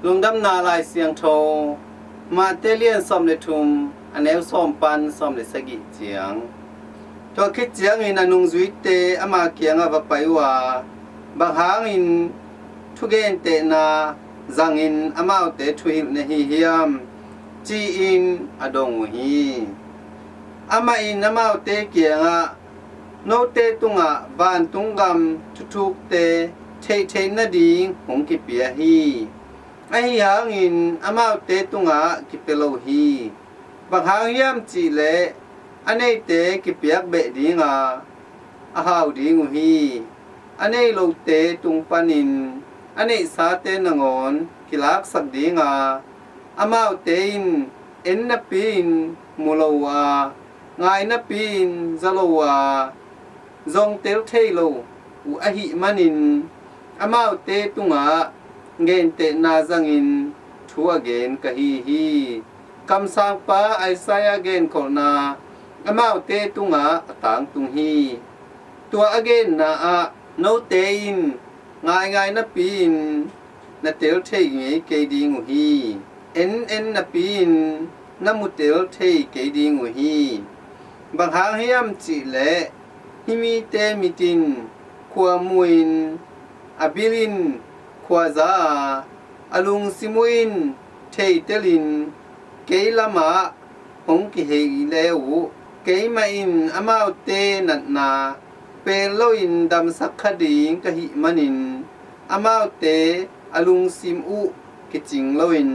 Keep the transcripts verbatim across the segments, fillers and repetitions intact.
Lungdamna Lai Siangtho, Mate lian sawm le thum, a neu sawm pan sawm le sagih ciang. Tua khit ciangin a nungzuite ama kiangah va pai uh a, "Bang hangin thugentehna zangin amaute thuhilh na hi hiam?" ci-in a dong uh hi. Amah in amaute kiangah, "Note tungah vantung gam thuthukte theihtheih nading hong kipia hi. Ahi hangin amaute tungah kipia lo hi. Bang hang hiam cihleh a neite kipiak beh dinga a hau ding uh hi. A nei lote tung panin a neihsate nangawn kilaksak dinga, amaute in en napi-in mu lo uh a, ngai napi-in za lo uh a, zong tel thei lo uh ahih manin, amaute tungah gentehna zangin thu a gen ka hi hi." Kamsangpa Isaiah genkholhna amaute tungah a tangtung hi. Tua a genna ah, "Note in ngaingai napi-in na tel thei ngei kei ding uh hi. En en napi-in na mu tel thei kei ding uh hi. Bang hang hiam cihleh hih mite mit in khua mu-in, a bil in khua za a, a lungsim uh in thei telin kei lamah hong kihei le uh, keimah in amaute natna pel loin damsak kha ding ka hih manin, amaute a lungsim uh kicing loin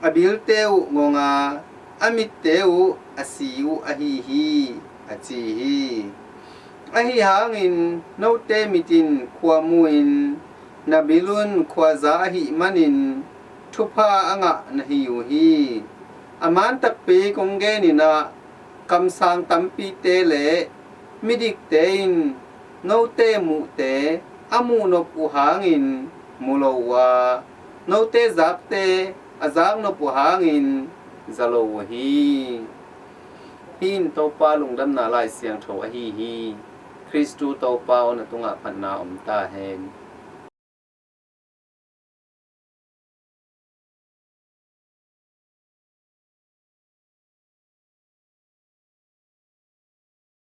a bilte uh ngong a, a mitte uh a si uh ahi hi," a ci hi. Ahi hangin note mit in khua mu-in, na bil un khua za ahih manin thupha a ngah na hi uh hi. A man takpi kong genin ah, kamsang tampite le midikte in note muhte a muhnop uh hangin mu lo uh a, note zakte a zaknop uh hangin za lo uh hi. Hih in Topa Lungdamna Lai Siangtho ahi hi. Khristu Topa aw, na tungah phatna om ta hen.